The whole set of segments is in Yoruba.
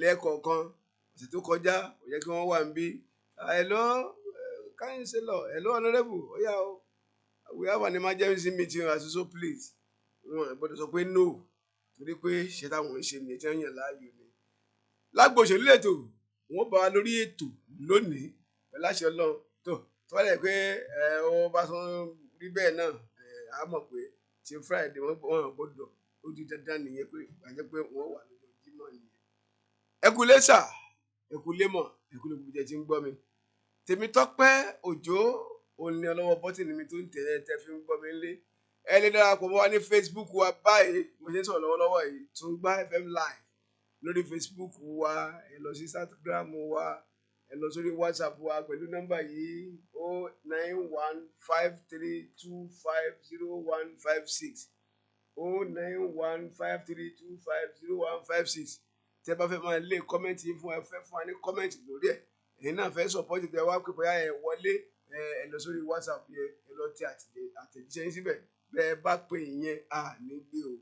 Lẹ́ẹ̀kọ̀ọ̀kan ọ̀sẹ̀ tó kọjá kò yẹ kí wọ́n wà níbí. Hello, councillor. Hello, honourable. Ó yá o, we have an emergency meeting as so, please. Wọn gbọ́dọ̀ sọ pé no, torí pé ṣe táwọn ń ṣe nìyẹn tí wọ́n yàn láàyò ni. Lágbo òṣèlú lẹ́tọ̀, wọ́n bá wa lórí ètò lónìí pẹ̀lú àṣẹ Ọlọ́run. Tó bá dẹ̀ pé ẹ ó bá tún rí bẹ́ẹ̀ náà, ẹ á mọ̀ pé ti Friday wọ́n gbọ́dọ̀, ó di dandan nìyẹn pé àjẹ́ pé wọ́n wà lọ́jọ́ Jímọ̀ nìyẹn. Ẹ kú lé sà, ẹ kú lé mọ̀, ẹ kú lé gbogbo jẹ́ tí ń gbọ́ mi. Tèmítọ́pẹ́ Òjó òun ni ọlọ́wọ́ bọ́tìnì mi tó ń tẹ̀ ẹ́ tẹ́ fi ń gbọ́ mi ńlé. Ẹ lè darapọ̀ mọ́ wa ní Facebook wa báyìí mo ṣe ń sọ̀rọ̀ lọ́wọ́lọ́wọ́ yìí, Tungba FM Live lórí Facebook wa. Ẹ lọ sí Instagram wa, ẹ lọ sórí WhatsApp wa pẹ̀lú nọ́mbà yìí, 09153250156, 09153250156. Tẹ́ bá fẹ́ máa lé comment yín fún ẹ, fẹ́ fún wa ní comment lórí ẹ̀, ẹ̀yin náà fẹ́ support tẹ wá pé bóyá ẹ wọlé, ẹ lọ sórí WhatsApp yẹn, ẹ lọ tẹ àtẹ̀jíṣẹ́ yín síbẹ̀. Bẹ́ẹ̀ bá pè yẹn, à ní gbé o.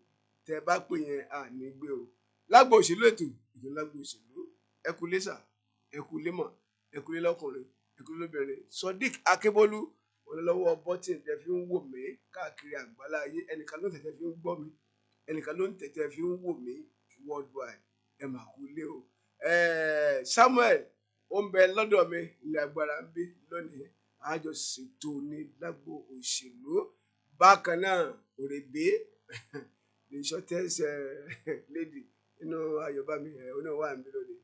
Tẹ́ bá pè yẹn, à ní gbé o. Lágbo òṣèlú, ètò lágbo òṣèlú. Ẹ kú lé sà, ẹ kú lé mọ̀, ẹ kú lé lọ́kùnrin, ẹ kú lé lóbìnrin. Sodiq Akébólú olólọ́wọ́ bọ́tìn tẹ fi ń wò mí káàkiri àgbálá ayé. Ẹnìkan ló ń tẹ̀tẹ̀ fi ń gbọ́ mi, ẹnìkan ló ń tẹ̀tẹ̀ fi ń wò mí worldwide. Ẹ mà kú lé o. Samuel ó ń bẹ lọ́dọ̀ mi ní agbára ń bí lónìí, àjọ ṣètò ní lágbo òṣèlú. Bákan náà, Òrèbé, the shortest lady nínú Ayọ̀bámi, òun náà wà níbí lónìí.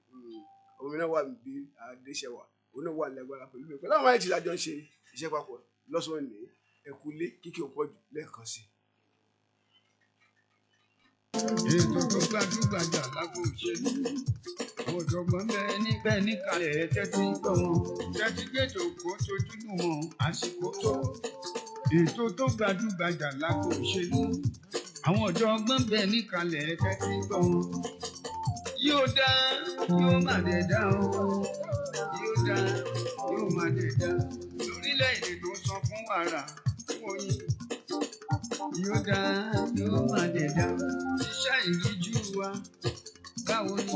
Ọmọ mi náà wà níbí, Adéṣẹwà, òun náà wà ní agbára pẹ̀lú mi, pẹ̀lú àwọn ẹ̀jẹ̀ àjọ ń ṣe iṣẹ́ papọ̀ lọ́sàn-án ní. Ẹ̀kú lé kíkì ò pọ̀jù lẹ́ẹ̀kan sí i. Ètò tó gbajúgbajà lágbo òṣèlú, ọ̀jọ̀gbọ́n bẹ níbẹ̀ níkàlẹ̀, ẹ tẹ́tí gbọ́ wọn. Tẹ́tí gbèdò kó tójú lù wọn, àsìkò tó. Ètò tó gbajúgbajà lágbo òṣèlú, àwọn ọ̀jọ̀gbọ́n bẹ níkàlẹ̀, ẹ tẹ́tí gbọ́ wọn. Yóò dá, yóò má dẹ̀ dá o. Yóò dá, yóò má dẹ̀ dá. Lórílẹ̀‐èdè tó ń sọ fún wàrà fún oyin. Yóò dá, yóò má dẹ̀ dá. Iṣẹ́ ìríjú wa báwo ni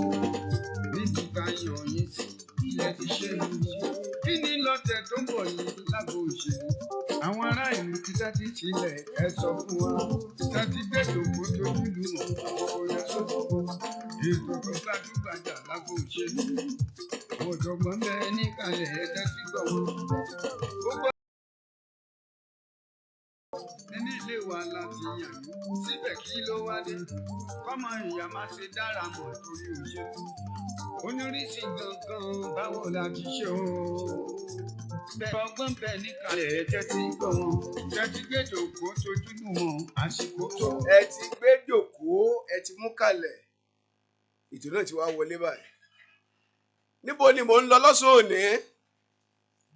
níbi ká yàn yín sí ilẹ̀ ti ṣe? Kí ni lọ́tẹ̀ tó ń bọ̀ yìí lágbo òṣèlú? Àwọn ará ìlú ti tẹ́tí sílẹ̀, ẹ sọ fún wa. Tẹ́tí gbèsò kó tójú lù mọ́ ọ̀rẹ́ sọ́kò. Ètò tó gbajúgbajà lágbo òṣèlú, ọ̀jọ̀gbọ́n bẹ níkàlẹ̀, ẹ tẹ́tí gbọ́ wọn. Gbogbo nínú ilé wa láti yàn yín síbẹ̀, kí ló wá dé kọ́mọ ìyá má ṣe dára mọ̀ torí òṣèlú onírísí gangan? Báwo la ti ṣe o? Bẹ́ẹ̀ ọgbọ́n bẹ́ẹ̀ níkàlẹ̀, ẹ tẹ́tí gbọ́ wọn. Tẹ́tí gbèdò kó tójú lù wọn, àsìkò tó. Ẹ ti gbé jòkóó, ẹ ti mú kalẹ̀, ètò náà ti wá wọlé báyìí. Níbo ni mò ń lọ lọ́sàn-án òní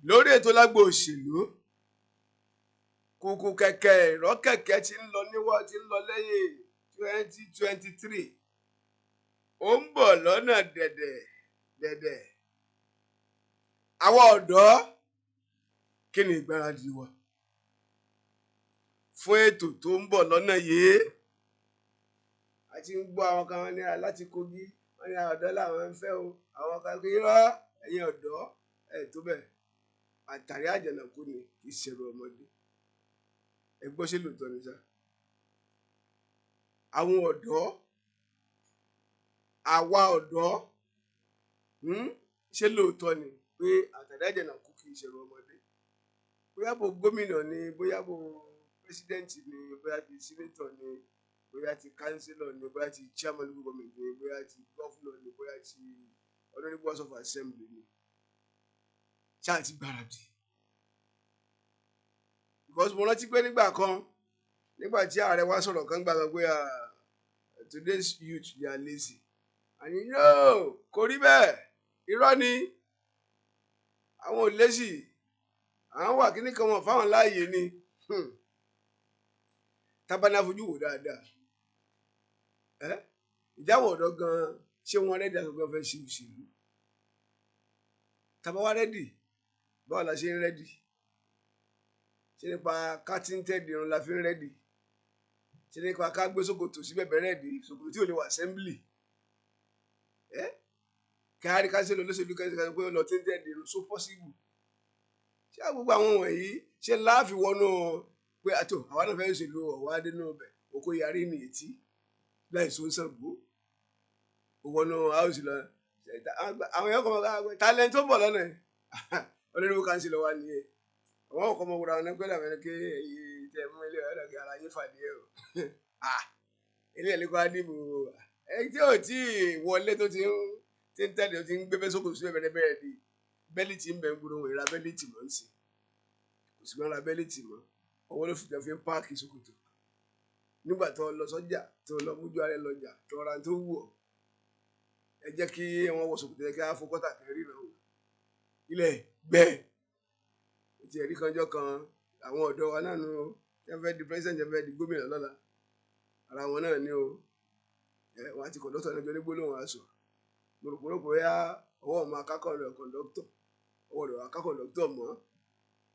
lórí ètò lágbo òṣèlú? Kùkù kẹ̀kẹ́ ìrọ́kẹ̀kẹ́ ti ń lọ níwá, ti ń lọ lẹ́yìn. 2023 ó ń bọ̀ lọ́nà dẹ̀dẹ̀ dẹ̀dẹ̀. Àwọn ọ̀dọ́, kí ni ìgbáradì wa fún ètò tó ń bọ̀ lọ́nà yìí? A ti ń gbọ́ àwọn kan ní láti Kogi, wọ́n ní ọ̀dọ́ làwọn ń fẹ́ o. Àwọn kan kí irọ́, ẹ̀yin ọ̀dọ́ ẹ̀ tó bẹ́ẹ̀, àtàrí àjànàkú ni, kì í ṣẹ̀rù ọmọdé. Ẹ gbọ́, ṣé lóòótọ́ ni sá? Àwọn ọ̀dọ́, àwa ọ̀dọ́, ṣé lóòótọ́ ni pé àtàrí àjànàkú kì í ṣẹ̀rù ọmọdé? Bóyá bó gómìnà ni, bóyá bó president ni, bóyá ti senator ni, bóyá ti councillor ni, bóyá ti chairman local government ni, bóyá ti governor ni, bóyá ti honourable House of Assembly ni, ṣáà ti gbáradì? Because mo rántí pé nígbà kan, nígbà tí ààrẹ wa sọ̀rọ̀ kan gbà pé today's youth, they are lazy, and you know kò rí bẹ́ẹ̀, irọ́ ni, àwọn ò lazy, àwọn wà kíní kan wọn fáwọn láàyè ni. Tábánà fojú wò dáadáa, ẹ ìjáwọ̀ ọ̀dọ́ gan, ṣé wọ́n ready àti fẹ́ ṣe òṣèlú? Tábà wá ready, báwo la ṣe ń ready? Ṣé nípa ká tinted irun la fi ń ready? Ṣé nípa ká gbé ṣòkòtò sí bẹ̀bẹ̀ ready, ṣòkòtò tí ò lè wà assembly ẹ? Kárí councillor olóṣèlú kan ṣe pé ó lọ tinted irun, so possible? Ṣé gbogbo àwọn wọ̀nyí ṣe láàfin wọnú pé àtò àwa náà fẹ́ ṣèlú ọ̀wá dénú ọbẹ̀ oko yarí ní etí láì so ń Ṣàngó wọnú house lọ, àwọn èèyàn kọ́ mọ́ talent tó ń bọ̀ lọ́nà ẹ̀, honourable councillor wa nìyẹn. Àwọn ọkọ̀ ọmọ wúra wọn náà pẹ́lú àwọn ẹni pé èyí tẹ mú ilé ọ̀dọ̀ kí ara yín fàdí ẹ̀ o, ilé ẹ̀ lẹ́kọ̀ọ́ àdìbò ẹni tí ò tí ì wọlé tó ti ń tí ń tẹ̀lé, tó ti ń gbé bẹ́ sókè sí bẹ́ẹ̀ bẹ́ẹ̀ di bẹ́líìtì ń bẹ̀ ń gbúdọ̀ wọ̀nyí ra bẹ́líìtì mọ́ ń sìn, kò sí mọ́ ra bẹ́líìtì mọ́, ọwọ́ ló fi jọ fi ń páàkì ṣòkòtò. Nígbà tó lọ sọ́jà, tó lọ mójú ara ẹ lọ́jà, tó ra tó wù ọ́, ẹ jẹ́ kí wọ́n wọ ṣòkòtò ẹ kí á fọ kọ́tà kẹrin náà wò ilẹ̀ gbẹ́ẹ̀ ti ẹ̀rí kanjọ́ kan. Àwọn ọ̀dọ́ wa náà nù ó tẹ́ fẹ́ di president, tẹ́ fẹ́ di gómìnà lọ́la, ara wọn náà ní o. Ẹ wọn àti kọ̀ǹdọ́tọ̀ náà jọ ní gbólóhùn aṣọ. Mo rò pé bóyá ọwọ́ ọmọ akákọ̀ rẹ̀ kọ̀ǹdọ́tọ̀, ọwọ́ rẹ̀ aká kọ̀ǹdọ́tọ̀ mọ́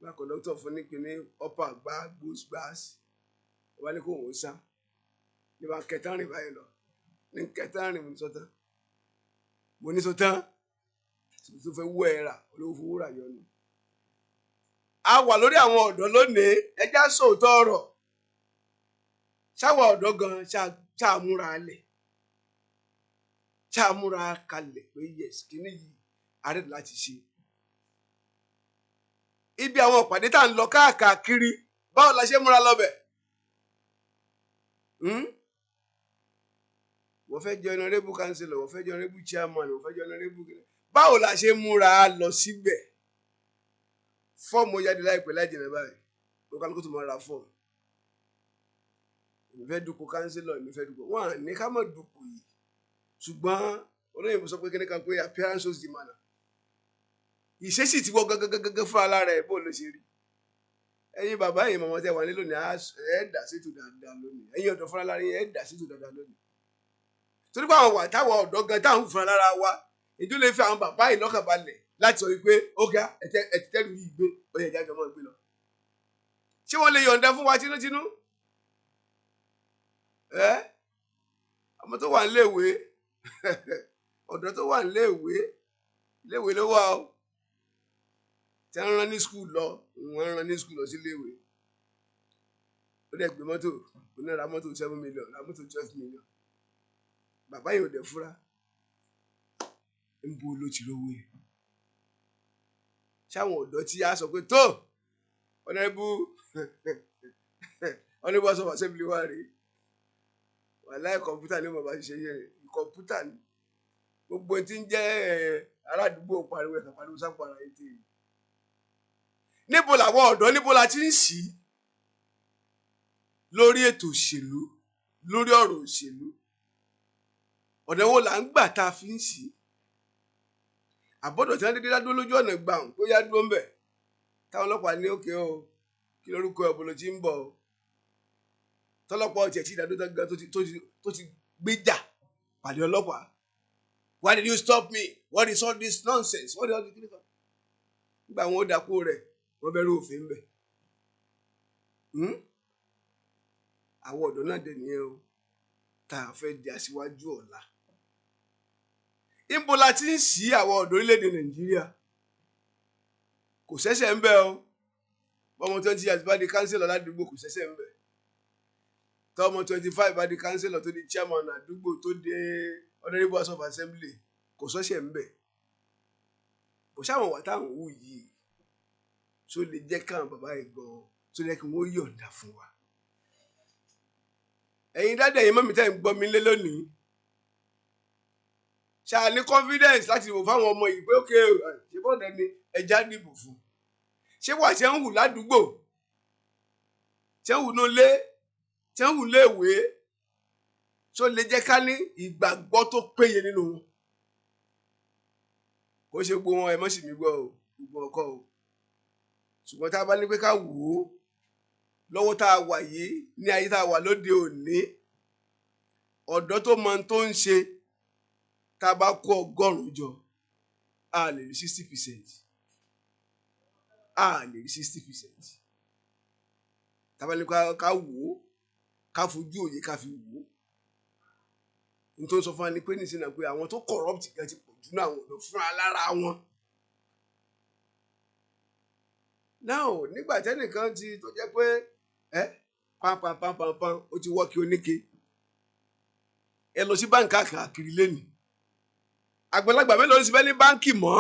bá kọ̀ǹdọ́tọ̀ fún ní kíní ọ̀pá gbá gbós gbás, wọ́n ní kó òun sá ní bá kẹta rìn báyìí lọ ní kẹta rìn. Mo ní sọtán, mo ní sọtán tó fẹ́ wú ẹ rà olówó fowó rà yọ ni. A wà lórí àwọn ọ̀dọ́ lónìí, ẹjá sòótọ́ ọ̀rọ̀, ṣáwa ọ̀dọ́ gan ṣàmúra lẹ̀, ṣàmúra kalẹ̀ pé yes, kíní yìí àárẹ̀ láti ṣe. Ibi àwọn ìpàdé tá à ń lọ káàkiri, báwo la ṣe múra lọ́bẹ̀? Wọ́n fẹ́ jẹ́ honourable councillor, wọ́n fẹ́ jẹ́ honourable chairman, wọ́n fẹ́ jẹ́ honourable, báwo la ṣe múra lọ síbẹ̀? Fọ́ọ̀mù jáde láìpẹ́ láì jìnnà báyìí, ó kálukú tó máa ra fọ́ọ̀mù. Èmi fẹ́ dupò councillor, èmi fẹ́ dupò. Wọ́n à ní ká má dupò yìí, ṣùgbọ́n olóyìnbó sọ pé kíní kan pé appearance shows the manner. Ìṣesí ti wọ gangan fún alára ẹ̀, bó ló ṣe rí? Ẹ̀yin bàbá, ẹ̀yin màmá tẹ́ wà nílò ní ẹ̀ dà sétò dáadáa lónìí. Ẹ̀yin ọ̀dọ́ fúnra lára yín, ẹ̀ dà sétò dáadáa lónìí, torí pé àwọn wà táwọn ọ̀dọ́ gan táwọn fúnra lára wa ìjọ lè fi àwọn bàbá yìí lọ́kàn balẹ̀ láti sọ wípé ó ga ẹ ti tẹ́lu yìí gbé, ó yẹ ìjájọ́ máa gbé lọ. Ṣé wọ́n lè yọ̀ǹda fún wa tinútinú? Ẹ ọmọ tó wà níléèwé, ọ̀dọ́ tó wà níléèwé, iléèwé ló wà o, tí wọ́n rán ní school lọ, wọ́n rán ní school lọ sí iléèwé, ó dẹ̀ gbé mọ́tò, ó ní ra mọ́tò 7 million, ra mọ́tò 12 million. Bàbá yìí ò dẹ̀ fúra ń bo ló ti rówó yẹn. Ṣáwọn ọ̀dọ́ tí a sọ pé tó honourable House of Assembly wa rèé, wàláì, kọ̀ǹpútà ní bàbá ṣiṣẹ́ yẹn, kọ̀ǹpútà ní gbogbo tí ń jẹ́ ará àdúgbò pariwo ẹ̀ka pariwo sápò ara yìí tèmi. Níbo làwọn ọ̀dọ́, níbo la ti ń ṣí lórí ètò òṣèlú, lórí ọ̀rọ̀ òṣèlú? Ọ̀nà wo là ń gbà tá a fi ń ṣí? Àbọ̀dọ̀ tí wọ́n dédé dádúró lójú ọ̀nà gbà ń pé yá dúró ń bẹ̀, táwọn ọlọ́pàá ní òkè o, kí lórúkọ ẹ̀, bolo tí ń bọ̀ o, tọ́lọ́pàá ọ̀tí ẹ̀ tí ìdádúró gan tó ti gbéjà pàdé ọlọ́pàá. "Why did you stop me? What is all this nonsense? What is all this?" Nígbà wọn ó dákú rẹ̀, wọ́n bẹ̀rù òfin bẹ̀. Àwọn ọ̀dọ́ náà dẹ̀ nìyẹn o, tá a fẹ́ di aṣíwájú ọ̀la. Níbo la ti ń ṣí àwọn ọ̀dọ́ orílẹ̀-èdè Nàìjíríà? Kò ṣẹ̀ṣẹ̀ ń bẹ o. Bọ́mọ 20 years bá di councillor ládùúgbò, kò ṣẹ̀ṣẹ̀ ń bẹ. Tọ́mọ 25 bá di councillor, tó di chairman àdúgbò, tó dé honourable House of Assembly, kò ṣẹ̀ṣẹ̀ ń bẹ. Kò sáwọn wà táwọn wù yìí tó lè jẹ́ káwọn bàbá yìí gan tó lè kí wọ́n yọ̀ǹda fún wa. Ẹ̀yin daddy, ẹ̀yin mummy tẹ́ ń gbọ́ mi lé lónìí, ṣáà ní confidence láti dìbò fáwọn ọmọ yìí pé ókè, ṣé bọ́ọ̀dẹ ni ẹja dìbò fún? Ṣé wà ṣe ń hù ládùúgbò, ṣe ń hù nílé, ṣe ń hù léèwé, tó lè jẹ́ ká ní ìgbàgbọ́ tó péye nínú wọn? Kò ṣe gbogbo wọn, ẹ mọ́ sì mí gbọ́ o, gbogbo ọkọ o. Ṣùgbọ́n tá a bá ní pé ká wò ó lọ́wọ́ tá a wà yìí, ní ayé tá a wà lóde òní, ọ̀dọ́ tó mọ ohun tó ń ṣe, tá a bá kó 100 jọ, a lè rí 60%, a lè rí 60%. Tá a bá ní ká wò ó, ká fojú òye ká fi wò ó, n tó ń sọ fún wa ni pé nísìnyí náà pé àwọn tó corrupt gan ti pọ̀. jù náà àwọn ọ̀dọ́ fúnra lára wọn. Now nígbà tẹ́nìkan ti tó jẹ́ pé ẹ pánpánpánpánpán ó ti wọ́ọ̀kì oníke, ẹ lọ sí báǹkì káàkiri lẹ́nu, àgbàlagbà mélòó ló ti fẹ́ ní báǹkì mọ́?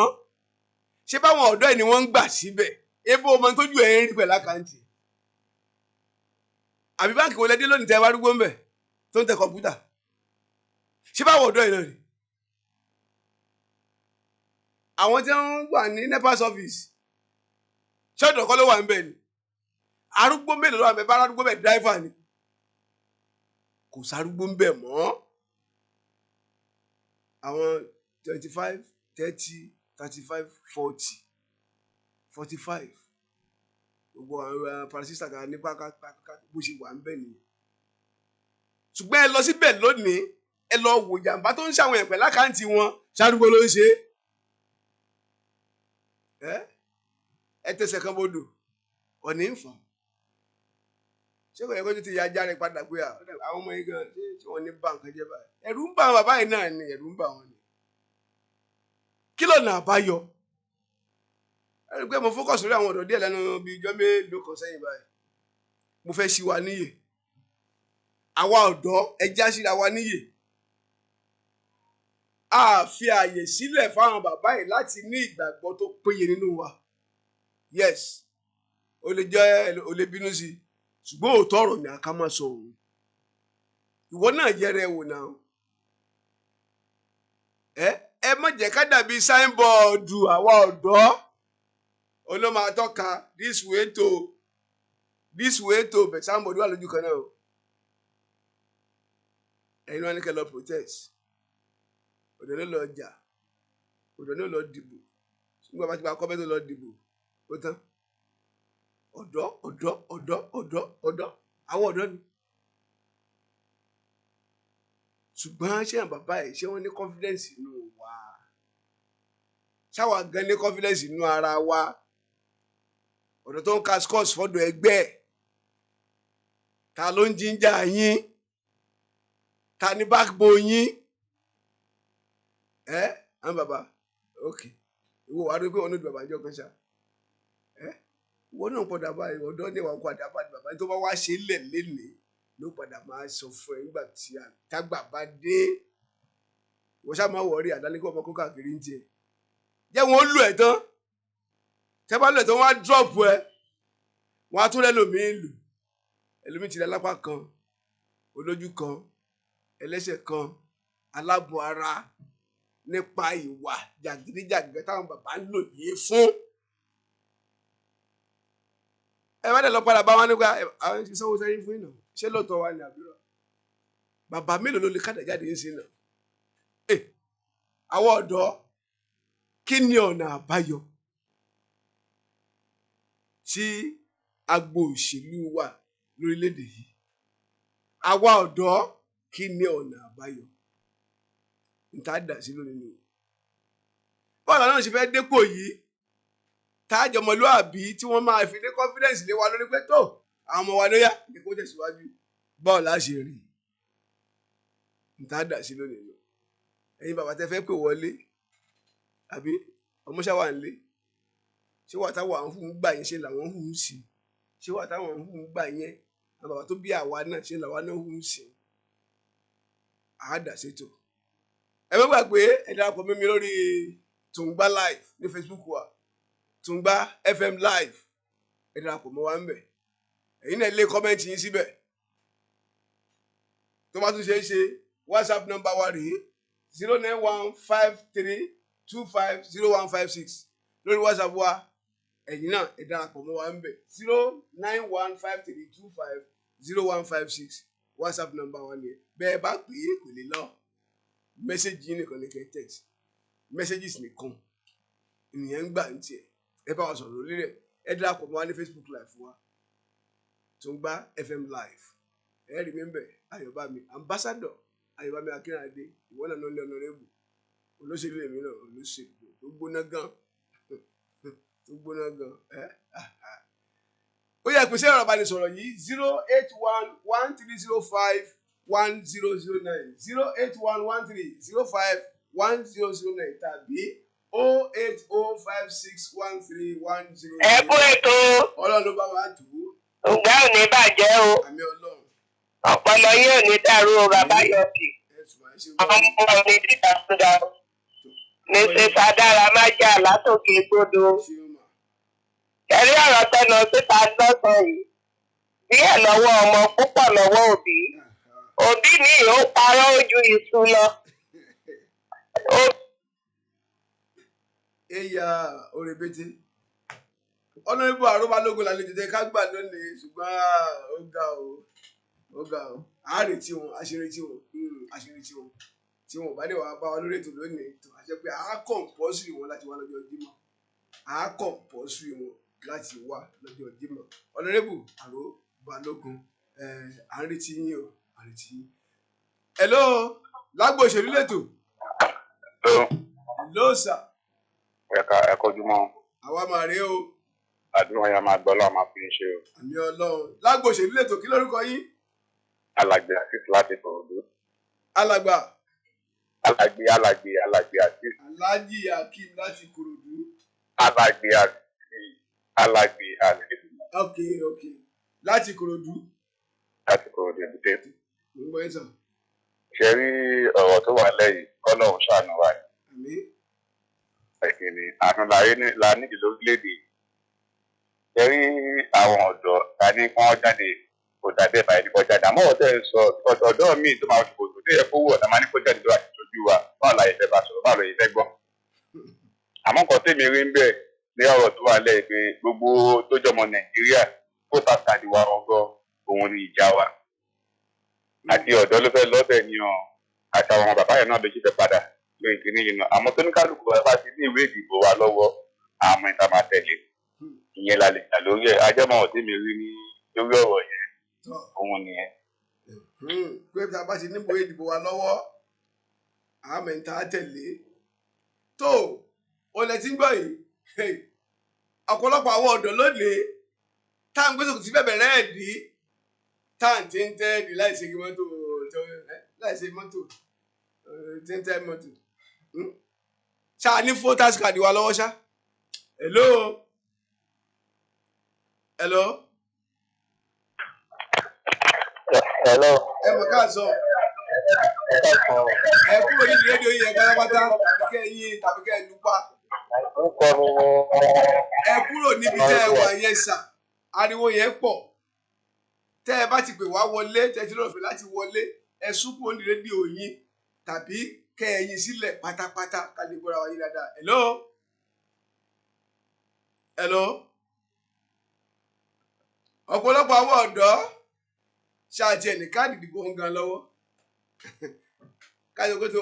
Ṣé báwọn ọ̀dọ́ ẹ̀ ni wọ́n ń gbà síbẹ̀? Ebo ọmọ tójú ẹ̀ ń rí pẹ̀lú àkáǹtì. Àbí báǹkì wo lẹ dé lónìí tẹ́ ẹ wá rúgbó ń bẹ̀ tó ń tẹ kọ̀ǹpútà? Ṣé báwọn ọ̀dọ́ ẹ̀ náà rí? Àwọn tí wọ́n wà ní NEPA service, ṣọ́ọ̀dọ̀ kọ́ ló wà ń bẹ̀ ni? Arúgbó mélòó ló wà ń bẹ̀? Bá arúgbó bẹ̀ dráìfà ni, kò sárúgbó ń bẹ̀ mọ́. Àwọn 25, 30, 35, 40, 45, gbogbo àwọn parasista kan ní pákápáká bó ṣe wà ń bẹ̀ nìyẹn. Ṣùgbọ́n ẹ lọ síbẹ̀ lónìí, ẹ lọ wò jàǹbá tó ń ṣàwọn èèyàn pẹ̀lú àkáǹtì wọn, ṣárúgbó ló ń ṣe é. Ẹ tẹsẹ̀ kan bodò, ọ̀ní ń fà. Ṣé kò yẹ kó ti ya ajá rẹ padà pé àwọn ọmọ yìí gan ṣé wọ́n ní bá nǹkan jẹ́ báyìí? Ẹ̀rù ń bà àwọn bàbá yìí náà ni, ẹ̀rù ń bà wọ́n ni. Kí lọ̀nà àbáyọ? Ẹ rí i pé mo focus lórí àwọn ọ̀dọ́ díẹ̀ lẹ́nu bíi ijọ́ mélòó kan sẹ́yìn báyìí. Mo fẹ́ ṣí wa níyè. Àwa ọ̀dọ́, ẹ já síra wa níyè. A fi àyè sílẹ̀ fáwọn bàbá yìí láti ní ìgbàgbọ́ tó péye nínú wa. Yes, o lè jẹ́ o lè bínú sí i, ṣùgbọ́n òótọ́ ọ̀rọ̀ ni àká máa sọ òun. Ìwọ náà yẹrẹ wò náà. Ẹ má jẹ́ ká dàbí sáínbọ̀ọ̀dù àwa ọ̀dọ́. Olóma atọ́ka this way to this way to bẹ̀ sáínbọ̀ọ̀dù wà lójú kan náà o. Ẹ̀yin náà ní kẹ́ lọ protest. Ọ̀dọ́ ló lọ jà, ọ̀dọ́ ló lọ dìbò. Ṣùgbọ́n bá ti gba kọ́bẹ́ tó lọ dìbò, ó tán. Ọ̀dọ́ ọ̀dọ́ ọ̀dọ́ ọ̀dọ́ ọ̀dọ́ àwọn ọ̀dọ́ ni. Ṣùgbọ́n ṣé àwọn bàbá yìí ṣé wọ́n ní confidence inú wa? Ṣáwa gan ní confidence inú ara wa? Ọ̀dọ́ tó ń ka scores fọ́dọ̀ ẹgbẹ́ ẹ̀, ta ló ń jíjà yín? Ta ní backbone yín? Ẹ àwọn bàbá, ok, ìwọ wàá rí pé wọn ní bàbá ìjọ kan ṣá. Ẹ ìwọ náà padà báyìí, ọ̀dọ́ ní ìwà padà bá bàbá tó bá wá ṣe lẹ̀ lénìí ló padà máa sọ fún ẹ nígbà tí àtàgbà bá dé. Ìwọ ṣáà máa wọrí àdálékọ́ ọmọ kó káàkiri ń tiẹ̀. Jẹ́ wọn ó lù ẹ̀ tán. Tẹ́ bá lù ẹ̀ tán, wọ́n á drop ẹ. Wọ́n á tún rẹ́ lòmíì lù. Ẹlòmíì ti rẹ lápá kan, olójú kan, ẹlẹ́sẹ̀ kan, aláàbọ̀ ara nípa ìwà jàgídíjàgan táwọn bàbá ń lò yìí fún. Ẹ bá dẹ̀ lọ padà bá wọn nípa àwọn ti sanwó sẹ́yìn fún ìnà. Ṣé lóòótọ́ wa ni àbúrò? Bàbá mélòó ló lè kàdà jáde ń sin náà? Àwọn ọ̀dọ́, kí ni ọ̀nà àbáyọ tí agbo òṣèlú wa lórílẹ̀‐èdè yìí? Àwa ọ̀dọ́, kí ni ọ̀nà àbáyọ? Nta dà sí lónìí ni o. Bọ́ọ̀lù náà ṣe fẹ́ dépò yìí, tájọmọlúàbí tí wọ́n máa fi ní confidence lé wa lórí pé tó àwọn ọmọ wa ló yá ní kó tẹ̀síwájú. Bọ́ọ̀lù á ṣe rí. Nta dà sí lónìí ni o. Ẹ̀yin bàbá tẹ fẹ́ pè wọlé, àbí ọmọ ṣá wà nílé? Ṣé wà táwọn àwọn fún gbà yẹn ṣe làwọn ń sí? Ṣé wà táwọn ń gbà yẹn? Àwọn bàbá tó bí àwa náà ṣe làwa náà ń sí? Àá dà sétò. Ẹ má gbàgbé ẹ darapọ̀ mọ́ mi lórí Tungba Live ní Facebook wa, Tungba FM Live. Ẹ darapọ̀ mọ́ wa ń bẹ̀. Ẹ̀yin náà lè kọ́mẹ́ǹtì yín síbẹ̀. Tó bá tún ṣe é ṣe, WhatsApp number wa rèé 09153250156 lórí WhatsApp wa. Ẹ̀yin náà ẹ darapọ̀ mọ́ wa ń bẹ̀ 09153250156 WhatsApp number wa nìyẹn. Bẹ́ẹ̀ bá pè é kò lè lọ. Mẹ́sẹ̀gì yín nìkan ní kẹ́ text. Messages nìkan ènìyàn ń gbà ń tiẹ̀. Ẹ bá wa sọ̀rọ̀ lórí rẹ̀. Ẹ darapọ̀ mọ́ wa ní Facebook Live wa, Tungba FM Live. Ẹ rí mi ń bẹ̀, Ayọ̀bámi Ambassador Ayọ̀bámi Akínrádé, ìwọ náà ló ń lé ọ̀nàrẹ́bù. Olóṣèlú èmi náà, olóṣèlú tó gbóná gan, tó gbóná gan. Ó yẹ ìpèsè ọ̀rọ̀ ìbánisọ̀rọ̀ yìí 08113051009, 0811305. 1009 tàbí 080561310. Ẹ kú ètò. Ọlọ́run ló bá wa tù ú. Ǹgbà ò ní bàjẹ́ o. Àmì Ọlọ́run. Ọpọlọ yóò ní dàrú o, bàbá Yọ̀kì. Ẹ sùn àṣẹ wọn. Ọmọ ní dídàkudà o. Mrs. Adára Májà látòkè gbódò. Ṣeun mà. Ẹ̀rí ọ̀rọ̀ tẹnu síta lọ́sàn-án yìí. Díẹ̀ lọ́wọ́ ọmọ, púpọ̀ lọ́wọ́ òbí. Òbí mi ò parọ́ ojú iṣu lọ. Eya òrèbètè ọlọ́rìnbó àrùbálógún lálejò tẹ ká gbà lónìí, ṣùgbọ́n ó ga o, ó ga o. À ń retí wọn, a ṣe retí wọn, a ṣe retí wọn. Tí wọn ò bá lè wá bá wa lórí ètò lónìí tó a jẹ́ pé à á kọ̀ǹpọ́sì wọn láti wá lọ́jọ́ Jímọ̀, à á kọ̀ǹpọ́sì wọn láti wá lọ́jọ́ Jímọ̀. Ọlọ́rìnbó àrùbálógún, à ń retí yín o, à ń retí yín. Hello, lágbo òṣèlú lẹ́tọ̀. Hello sir. Ẹ̀ka ẹ̀kọ́júmọ́. Àwa máa rèé o. Àdúrà yẹn máa gbọ́ lọ́wọ́ máa fi ń ṣe o. Àmì Ọlọ́run. Lágbo òṣèlú lẹ́tọ̀, kí lórúkọ yín? Alàgbé Azeez láti Ìkòròdú. Alàgbà. Alàgbé Alàgbé Alàgbé Azeez. Alhaji Akeem láti Ìkòròdú. Alàgbé Azeez Alàgbé Azeez. Ok, láti Ìkòròdú. Láti Ìkòròdú èbúté. Mo ń gbọ́ yín sàn. Ṣé rí ọ̀rọ̀ tó wà lẹ́yìn, kọ́lọ́hún ṣàánú wa ni. Àmín. Ẹ̀kìnní àánú la nídìí lórílẹ̀‐èdè. Ṣé rí àwọn ọ̀dọ́ ta ní kí wọ́n jáde, kò dàbí ẹ̀bà ẹni kọ́ jáde, àmọ́ ọ̀dọ́ ẹ̀ sọ ọ̀dọ́ míì tó máa ṣòkòtò tó yẹ kó wọ̀ tá máa ní kó jáde tó àti tójú wa, báwo la yẹ fẹ́ bá sọ̀rọ̀, báwo la yẹ fẹ́ gbọ́. Àmọ́ nǹkan tèmi rí ń bẹ̀ ní ọ̀rọ̀ tó wà lẹ́yìn pé gbogbo tó jọmọ Nàìjíríà kó ta tàdí wa ọgọ́ òun ni ìjà wa. Àti ọ̀dọ́ ló fẹ́ lọ́bẹ̀ ni ọ̀ àtàwọn bàbá yẹn náà ló ṣe fẹ́ padà lórí ìkíní yìí náà. Àmọ́ tó ní kálukú wa bá ti ní ìwé ìdìbò wa lọ́wọ́, àmọ́ ìta máa tẹ̀lé. Ìyẹn la lè jà lórí ẹ̀. Ajẹ́mọ̀ ọ̀tí mi rí ní lórí ọ̀rọ̀ yẹn, òun nìyẹn. Pé tá a bá ti níbo ìdìbò wa lọ́wọ́, àmọ́ ìta tẹ̀lé. Tó o lẹ ti ń gbọ́ yìí, ọ̀pọ̀lọpọ̀ àwọn ọ̀dọ́ lónìí tá à ń gbé sòkòtò sí bẹ̀bẹ̀ rẹ̀ dì í, tá à ń ti ń tẹ́ di láì ṣe mọ́tò, láì ṣe mọ́tò, tí ń tẹ́ mọ́tò. Ṣáà ní voters card wa lọ́wọ́ ṣá. Hello. Hello. Hello. Ẹ mọ̀ ká sọ. Ẹ kúrò nídìí rédíò yìí pátápátá, tàbí kẹ́ ẹ yín, tàbí kẹ́ ẹ lù pa. Orúkọ mi ni. Ẹ kúrò níbi tẹ́ ẹ wà yẹn sà, ariwo yẹn pọ̀. Tẹ́ ẹ bá ti pè wá wọlé, tẹ́ ẹ ti lọ́ọ̀fẹ́ láti wọlé, ẹ sún kúrò nídìí rédíò yín tàbí kẹ́ ẹ yín sílẹ̀ pátápátá ká lè gbọ́ra wa yín dáadáa. Hello. Hello. Ọ̀pọ̀lọpọ̀ àwọn ọ̀dọ́ ṣáàtì ẹ̀ ní káàdì ìdìbò ń gan lọ́wọ́. Káàdì òkú tó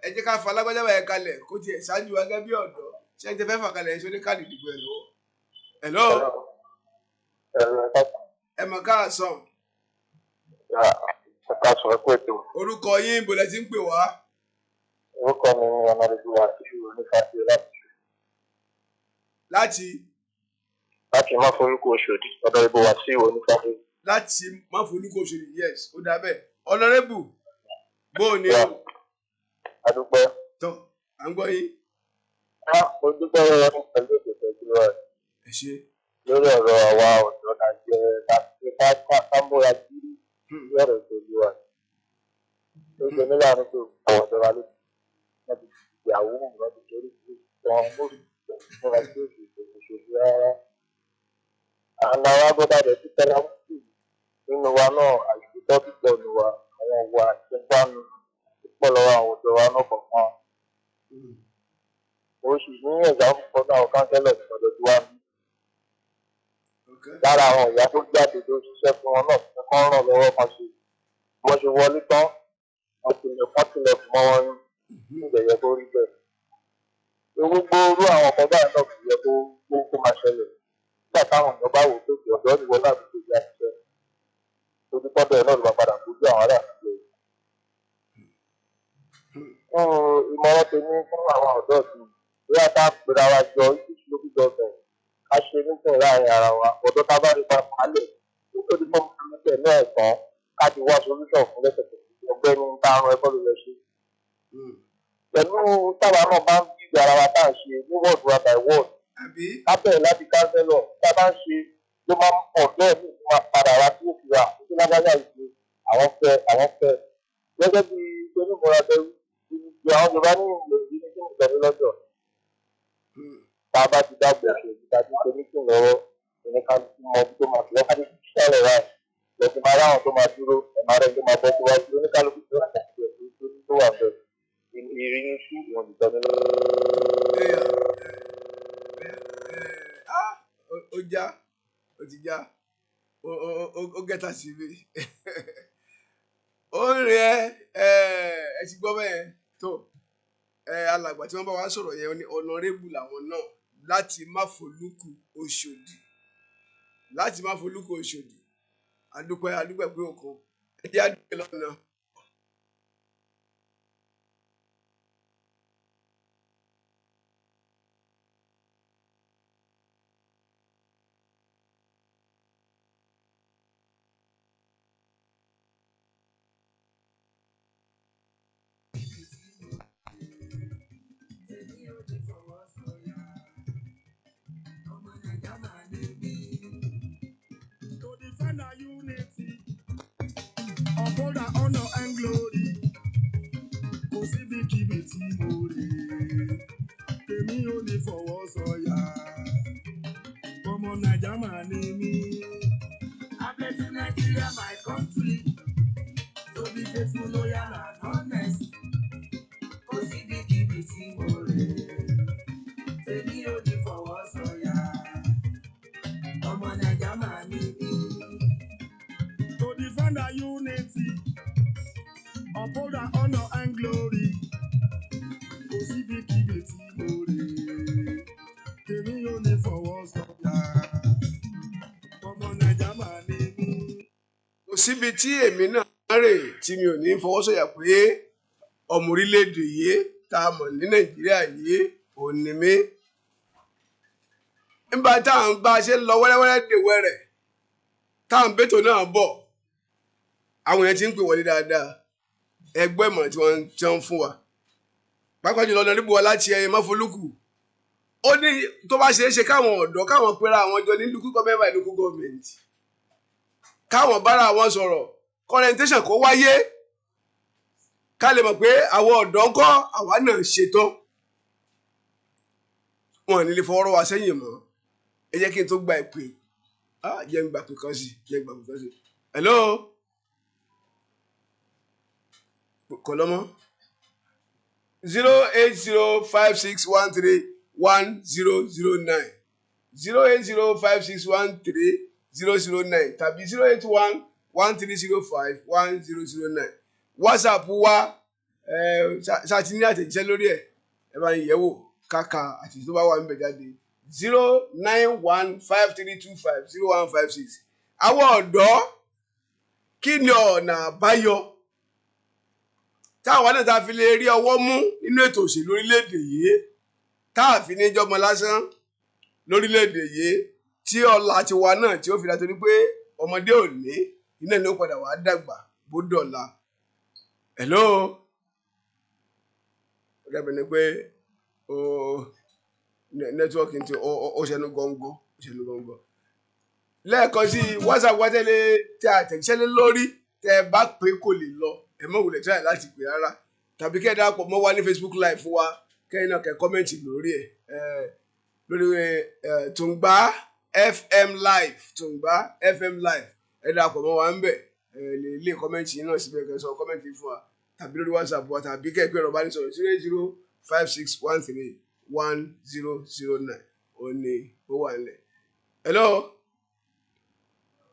ẹ jẹ́ ká fa alágbájá báyẹn kalẹ̀ kó tiẹ̀ ṣáájú wa gẹ́gẹ́ bí ọ̀dọ́. Ṣé ẹ ti fẹ́ fà kalẹ̀ ẹ̀ ṣó ní káàdì ìdìbò ẹ̀ lọ́wọ́? Hello. Ẹ mọ̀ káàsán. Ẹ kú ètò. Orúkọ yín, ibo lẹ ti ń pè wá? Orúkọ mi ni Ọ̀nàdìbò Wàsíù Onífàsí láti. Láti má forúkọ Oṣòdì, Ọ̀nàdìbò Wàsíù Onífàsí. Láti má forúkọ Oṣòdì, yes, ó dà bẹ́ẹ̀. Ọ̀nàrẹ́bù, bó o ní o? A dúpẹ́. Tọ́, à ń gbọ́ yín. Mo dúpẹ́ lọ́wọ́ pẹ̀lú ètò ìtọ́jú rẹ̀. Ẹ ṣé. Lórí ọ̀rọ̀ àwa ọ̀dọ́ Nàìjíríà ká múra sí lórí ọ̀rọ̀ ìtọ́jú wa. Ó ṣe ní láàánú pé àwọn ọ̀dọ́ wa ló wọ́n ti ìyàwó wọn ti torí wọn múra sí òṣèlú rárá. Àná wa gbọ́dọ̀ rẹ̀ títẹ́ láwọn sí nínú wa náà, àìsítọ́ púpọ̀ nù wa, àwọn ìwà ìṣẹ́gbánu púpọ̀ lọ́wọ́ àwọn ọ̀dọ́ wa náà kọ̀ọ̀kan. Mo sì ní ẹ̀dá púpọ̀ náà kánsẹ́lọ̀ ọ̀dọ̀ tí wàá ní. Lára àwọn ìyá tó jáde tó ṣiṣẹ́ fún wọn náà fún kán ràn lọ́wọ́ kan ṣe. Wọ́n ṣe wọlé tán, wọ́n tilẹ̀kùn mọ́ wọn ní ìgbẹ̀yẹ kó rí bẹ́ẹ̀. Gbogbo irú àwọn ọkọ̀ báyìí náà kò yẹ kó máa ṣẹlẹ̀. Nígbà táwọn èèyàn bá wò ó pé ọ̀dọ́ ìwọ láti ṣe ìyá ṣiṣẹ́. Ojú pọ́ńdọ̀ náà ló máa padà kojú àwọn ará àdúgbò yìí. Ìmọ̀ràn tèmi fún àwọn ọ̀dọ́ ọ̀sìn, bóyá ká pera wa jọ each local government, ká ṣe meeting láàrin ara wa. Ọ̀dọ́ tá a bá rí pa pàálẹ̀ nítorí pé ọmọ mi náà ẹ̀gbọ́n, ká ti wá solution fún lẹ́sẹ̀kẹsẹ̀. Ọ̀gbẹ́ni, tá a rán ẹ̀kọ́ ló lọ ṣe. Pẹ̀lú táwa náà bá ń bí ara wa tá à ń ṣe ní wọ́ọ̀dù wa by word. Àbí. Ká bẹ̀rẹ̀ láti kánsẹ́lọ̀ tá a bá ń ṣe ló máa ń ọ̀dọ́ ẹ̀mí tó máa padà wá sí òkè wa tó lágbájá ìṣe àwọn fẹ́ àwọn fẹ́. Gẹ́gẹ́ bí onímọ̀ra bẹ̀rù ìgbà àwọn Yorùbá ní ìlú ní kí nìkan ní lọ́jọ́. Tá a bá ti dágbò òṣèlú tá a ti ṣe mítìn lọ́wọ́ oníkálukú mọ ibi tó máa fi lọ́kàdé sọ̀rọ̀ rà lọ́sìn máa ráwọn tó máa dúró ẹ̀ máa rẹ̀ tó máa bọ́ síwájú oníkálukú tó láti ṣe ẹ̀sìn tó wà bẹ́ẹ̀ ìrínisí ìwọ̀n ìtọ́ni lọ́wọ́. Ẹyà, ẹ, ẹ, ah, ó já, ó ti já, ó gẹ́ta sí mi. Ó ń rìn ẹ, ẹ ti gbọ́ bẹ́ẹ̀ tó. Ẹ, alàgbà tí wọ́n bá wa sọ̀rọ̀ yẹn ní ọ̀nàrẹ́bù làwọn náà láti Máfolúkù Òṣòdì. Láti Máfolúkù Òṣòdì. Adúpẹ́ adúpẹ́ pé òkun. Ẹ jẹ́ àdúpẹ́ lọ́nà. To defend our unity, uphold our honor and glory. Kò síbikíbi tí mo rè é, tèmi ò ní fọwọ́ sọ̀yà. Ọmọ Naija máa ní mí. I pledge to Nigeria, my country, to be faithful, loyal and honest. Kò síbikíbi tí mo rè é, tèmi ò ní fọwọ́ sọ̀yà. Ọmọ Naija máa ní mí. To defend our unity, uphold our honor and glory. Kò síbikíbi tí mo rè é, tèmi ò ní fọwọ́ sọ̀yà. Ọmọ Naija máa ní mí. Kò síbi tí èmi náà rè tí mi ò ní fọwọ́sọ̀yà pé ọmọ orílẹ̀-èdè yìí tá a mọ̀ ní Nàìjíríà yìí ò ní mí. Nígbà tá à ń bá a ṣe ń lọ wẹ́rẹ́wẹ́rẹ́ dè wẹ́rẹ́ tá à ń bẹ́tò náà bọ̀, àwọn èèyàn ti ń pè wọlé dáadáa. Ẹgbẹ́ ìmọ̀ràn tí wọ́n ti ń fún wa. Pàápàá jùlọ ọ̀nàdìbò wa láti ẹ̀yìn Máfolúkù. Ó ní tó bá ṣeé ṣe káwọn ọ̀dọ́ káwọn pera àwọn jọ ní local government by local government. Káwọn bára wọn sọ̀rọ̀, orientation kó wáyé, ká lè mọ̀ pé àwọn ọ̀dọ́ ń kọ́ àwa náà ṣetán. Wọn ò ní lè fọwọ́rọ́ wa sẹ́yìn mọ́. Ẹ jẹ́ kí n tó gba ìpè. Ah, jẹ́ n gbà pé kan sí, jẹ́ n gbà pé kan sí. Hello? Kọ̀lọ́mọ́. 08056131009, 08056130009 tàbí 08113051009. WhatsApp wa ṣáà ti ní àtẹ̀jíṣẹ́ lórí ẹ̀, ẹ bá ń yẹ̀wò kàkà àti tó bá wà níbẹ̀ jáde. 09153250156. Àwọn ọ̀dọ́, kí ni ọ̀nà àbáyọ táwa náà ta fi lè rí ọwọ́ mú nínú ètò òṣèlú orílẹ̀-èdè yìí, tá a fi ní jọmọ lásán lórílẹ̀-èdè yìí, tí ọlá tiwa náà tí ó fi dáa torí pé ọmọdé ò ní iná ni ó padà wàá dàgbà bó dọ̀la. Hello? Ó dàbí ẹni pé o nẹ́tíwọ́ọ̀kì ti ó ṣẹnu gọ́ngọ́, ó ṣẹnu gọ́ngọ́. Lẹ́ẹ̀kan sí i, WhatsApp wa tẹ́lẹ̀ tẹ àtẹ̀jíṣẹ́ lé lórí, tẹ ẹ bá pé kò lè lọ, ẹ má wulẹ̀ try láti pè rárá. Tàbí kẹ́ ẹ darapọ̀ mọ́ wa ní Facebook Live fún wa, kẹ́yìn náà kẹ́ kọ́mẹ̀ntì lórí ẹ̀, lórí Tùngbá FM Live, Tùngbá FM Live, ẹ darapọ̀ mọ́ wa ń bẹ̀, ẹ lè lé kọ́mẹ̀ntì yín náà síbẹ̀ kẹ́ sọ kọ́mẹ̀ntì fún wa, tàbí lórí WhatsApp wa, tàbí kẹ́ ẹ pé ẹ̀rọ ìbánisọ̀rọ̀ 08056131009 ó ní ó wà nílẹ̀. Hello?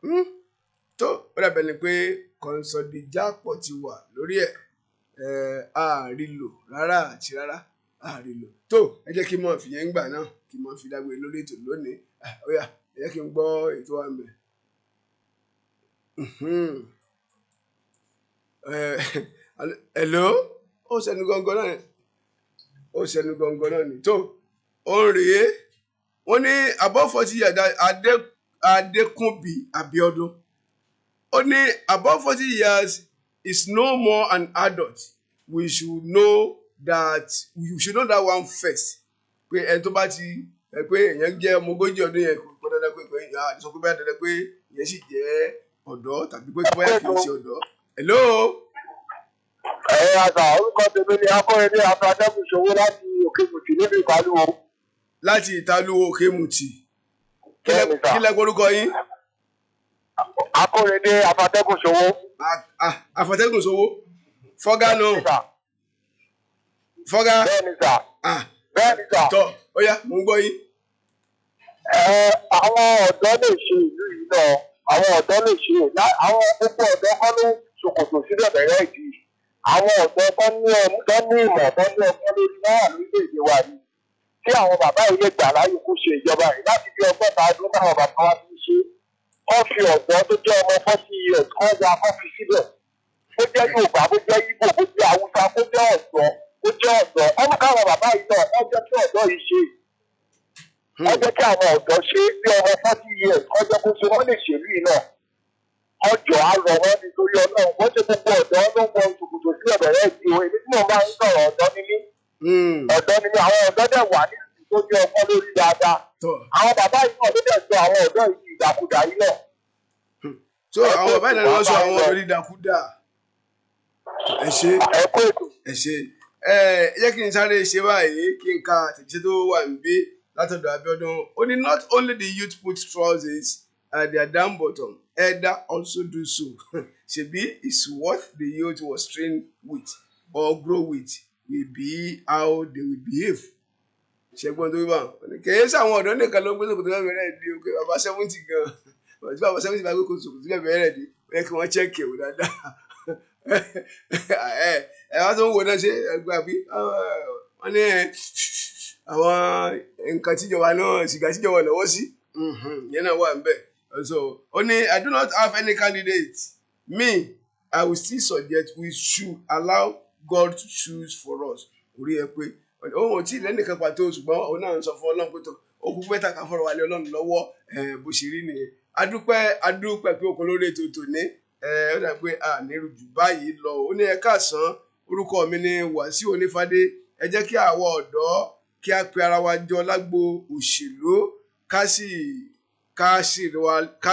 Hmm? Tó ó dàbẹ̀ ni pé kọ̀ǹsọ̀dìjápọ̀ ti wà lórí ẹ̀, a rí lò rárá àti rárá, a rí lò. Tó ẹ jẹ́ kí n mọ̀ fi yẹn gbà náà, kí n mọ̀ fi dágbére lórí ètò lónìí. Ó yá, ẹ jẹ́ kí n gbọ́ ètò wa ń bẹ̀. Hello? Ó ṣẹnu gọ́ngọ́ náà ni. Ó ṣẹnu gọ́ngọ́ náà ni. Tó ó ń rèé. Wọ́n ní above 40 years Adékúnbí Abíọ́dún. Ó ní above 40 years is no more an adult. We should know that you should know that one first, pé ẹni tó bá ti ẹ pé èèyàn jẹ́ ọmọ 40 ọdún yẹn, kò pọn dandan pé èèyàn sọ pé báyà dandan pé èèyàn sì jẹ́ ọ̀dọ́ tàbí pé bóyá kì í ṣe ọ̀dọ́. Hello. Ẹ̀yin àgbà, orúkọ tèmi ni Akọ́rẹ́dé Afradẹ́kùn Ṣòwò láti Òkè Mùtì níbi Ìpàlùwò. Láti Ìtàlùwò Òkè Mùtì. Bẹ́ẹ̀ni sà. Kí lẹ gbórúkọ yín? Akọ́rẹ́dé Afradẹ́kùn Ṣòwò. Àfọ̀tẹ́gùn Ṣòwò fọ́gá náà. Sà. Fọ́gá. Bẹ́ẹ̀ni sà. Ah, Bẹ́ẹ̀ni sà. Tọ́ ó yá, mò ń gbọ́ yín. Ẹ àwọn ọ̀dọ́ lè ṣe ìlú yìí náà, àwọn ọ̀dọ́ lè ṣe àwọn gbogbo ọ̀dọ́ kọ́ ló ń ṣòkòtò síbẹ̀ bẹ̀rẹ̀ ìdí. Àwọn ọ̀dọ́ tó ní tó ní ìmọ̀, tó ní ọgbọ́n lórí náà lórílẹ̀-èdè wa yìí. Tí àwọn bàbá yìí lè gbà láyè kó ṣe ìjọba yìí láti bí 60 ọdún táwọn bàbá wa ti ń ṣe. Kọ́ fi ọ̀dọ́ tó jẹ́ ọmọ 40 years kọ́ wa kọ́ fi síbẹ̀. Bó jẹ́ Yorùbá, bó jẹ́ Íbò, bó jẹ́ Haúsá, kó jẹ́ ọ̀dọ́, kó jẹ́ ọ̀dọ́. Ọmọ káwọn bàbá yìí náà, wọ́n jẹ́ kí ọ̀dọ́ yìí ṣe. Wọ́n jẹ́ kí àwọn ọ̀dọ́ ṣe bí ọmọ 40 years, wọ́n jẹ́ kó ṣe, wọ́n lè ṣèlú yìí náà. Ọjọ́ á rọ̀ wọ́n nítorí Ọlọ́run. Wọ́n ṣe gbogbo ọ̀dọ́ ló ń wọ ṣòkòtò sí ọ̀bẹ̀rẹ̀ ìdí o. Èmi tí mò ń bá ń sọ̀rọ̀, ọ̀dọ́ ni mí. Ọ̀dọ́ ni mí. Àwọn ọ̀dọ́ dẹ̀ wà ní ìlú tó ní ọgbọ́n lórí dáadáa. Tọ́. Àwọn bàbá yìí náà ló dẹ̀ sọ àwọn ọ̀dọ́ yìí di ìdàkudà yìí náà. So àwọn bàbá ìlànà wọn sọ àwọn ọ̀dọ́ dídakúdà. Ẹ ṣe. Ẹ kú ètò. Ẹ ṣe. Ẹ jẹ́ kí n sáré ṣe báyìí, kí n ka àtẹ̀jíṣẹ́ tó wà níbí látọ̀dọ̀ Abíọ́dún. Ó ní, "Not only the youth put trousers at their down bottom, elder also do so. Ṣebí is what the youth was trained with or grow with will be how they will behave." Ṣẹgbọn tó wí bá wọn kì í ṣàwọn ọ̀dọ́ nìkan ló ń gbé ṣòkòtò bẹ́ẹ̀ bẹ̀rẹ̀ di òkè. Bàbá 70 gan, tí bàbá 70 bá gbé ṣòkòtò bẹ́ẹ̀ bẹ̀rẹ̀ di, ó yẹ kí wọ́n check ẹ̀ wò dáadáa. Ẹ ẹ wá tó ń wo náà ṣe ẹgbẹ́ àbí wọ́n ní àwọn nǹkan tíjọba náà, sìgá tíjọba lọ́wọ́ sí, ìyẹn náà wà níbẹ̀. So ó ní, "I do not have any candidate. Me, I will still suggest we should allow God to choose for us." Orí ẹ pé òun ò tí ì lẹ́nìkan pàtó, ṣùgbọ́n òun náà ń sọ fún Ọlọ́run pé tó ó kú mẹ́ta ká fọ̀rọ̀ wálé Ọlọ́run lọ́wọ́. Bó ṣe rí nìyẹn. Adúpẹ́, adúpẹ́ pé okun lórí ètò tòní. Ó dà pé a nírú jù báyìí lọ. Ó ní, "Ẹ káàsán, orúkọ mi ni Wàsíù Onífádé. Ẹ jẹ́ kí àwa ọ̀dọ́ kí a pe ara wa jọ lágbo òṣèlú, ká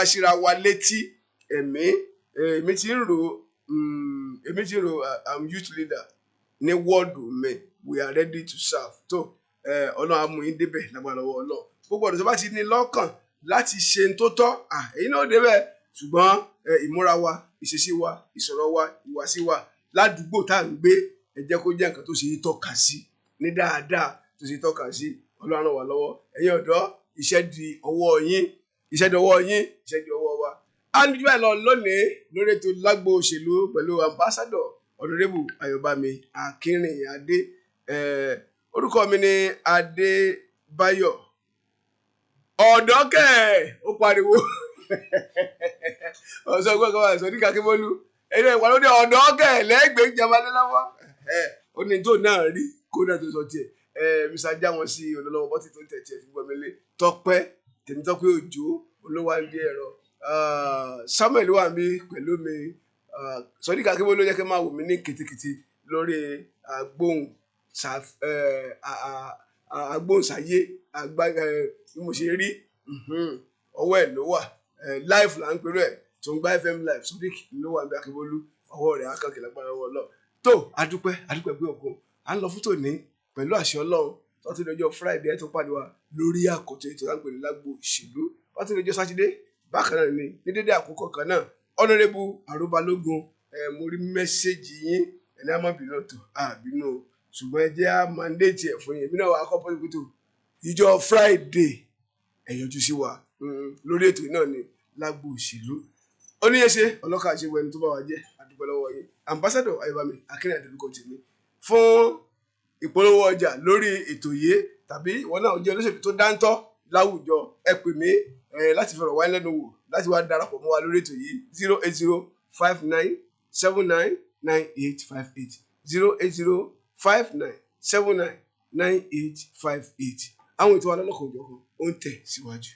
síra wa létí ẹ̀mí. Èmi ti ń rò, I'm youth leader ní wọ́ọ̀dù mi. We are ready to serve." Tó, Ọlọ́run á mú yín débẹ̀ lágbára lọ́wọ́ Ọlọ́run. Gbogbo ọ̀dọ́ tó bá ti ní lọ́kàn láti ṣe ń tó tọ́, èyí náà ó débẹ̀, ṣùgbọ́n ìmúra wa, ìṣesí wa, ìsọ̀rọ̀ wa, ìhùwàsí wa ládùúgbò tá à ń gbé, ẹ jẹ́ kó jẹ́ nǹkan tó ṣe é tọ́ka sí ní dáadáa, tó ṣe é tọ́ka sí. Ọlọ́run ràn wá lọ́wọ́. Ẹ̀yin ọ̀dọ́, iṣẹ́ di ọwọ́ yín, iṣẹ́ di ọwọ́ yín, iṣẹ́ di ọwọ́ wa. A ní jù báyìí lọ lónìí lórí ètò Lágbo Òṣèlú pẹ̀lú Ambassador Honourable Ayọ̀bámi Akínrìnádé. Orúkọ mi ni Adébáyọ̀ Ọ̀dọ́kẹ̀. Ó pariwo ọ̀sán ọgbọ́n kan wà sọ ní Kakíbólú ẹni ẹ̀wà ló ní ọ̀dọ́kẹ̀ lẹ́gbẹ̀ẹ́ ìjọba lé lọ́wọ́. Ó ní tó náà rí kó náà tó sọ tiẹ̀. Mr. Jáwọn sí olólọ́wọ́ bọ́tì tó ń tẹ̀ tiẹ̀ fi gbọ́ mi lé Tọ́pẹ́ Tèmítọ́pẹ́ Òjò olówó àǹdí ẹ̀rọ. Samuel wà mí pẹ̀lú mi. Sọdí Kakíbólú ló jẹ́ kí n máa wò mí ní kìtìkìtì lórí agbóhùnsáyé bí mo ṣe rí, ọwọ́ ẹ̀ ló wà. Live là ń pèrò ẹ̀ tó ń gba FM live. Sodiq ló wà ní Akíbólú, ọwọ́ rẹ̀ akànkè lágbára ọwọ́ Ọlọ́run. Tó, adúpẹ́, adúpẹ́ pé òkun à ń lọ fún tòní pẹ̀lú àṣẹ Ọlọ́run. Tó ti lọ́jọ́ Friday, ẹ̀ tó pàdé wa lórí àkọ́tún ètò láǹpẹ̀ ní Lágbo Òṣèlú. Tó ti lọ́jọ́ Sátidé bákan náà ni ní dédé àkókò kan náà. Honourable Àrúbalógún, mo rí message yín, ẹni á má bínú tó àbínú o, ṣùgbọ́n ẹ jẹ́ á mandate ẹ̀ fún yín. Èmi náà wà á kọ́ pọ́sibítù ìjọ Friday, ẹ yọjú sí wa lórí ètò náà ní Lágbo Òṣèlú. Oníyẹsẹ ọlọ́kà ṣe wọ ẹni tó bá wa jẹ́. Àdúpẹ́ lọ́wọ́ yín. Ambassador Ayọ̀bámi Akínrìnàdé lórúkọ tèmi. Fún ìpolówó ọjà lórí ètò yìí, tàbí ìwọ náà jẹ́ olóṣèlú tó dáńtọ́ láwùjọ, ẹ pè mí láti fọ̀rọ̀ wáyé lẹ́nu wò, láti wá darapọ̀ mọ́ wa lórí ètò yìí: 08059799858, 08059799858. Àwọn ètò wa lọ́lọ́kan òjọ̀kan ó ń tẹ̀ síwájú.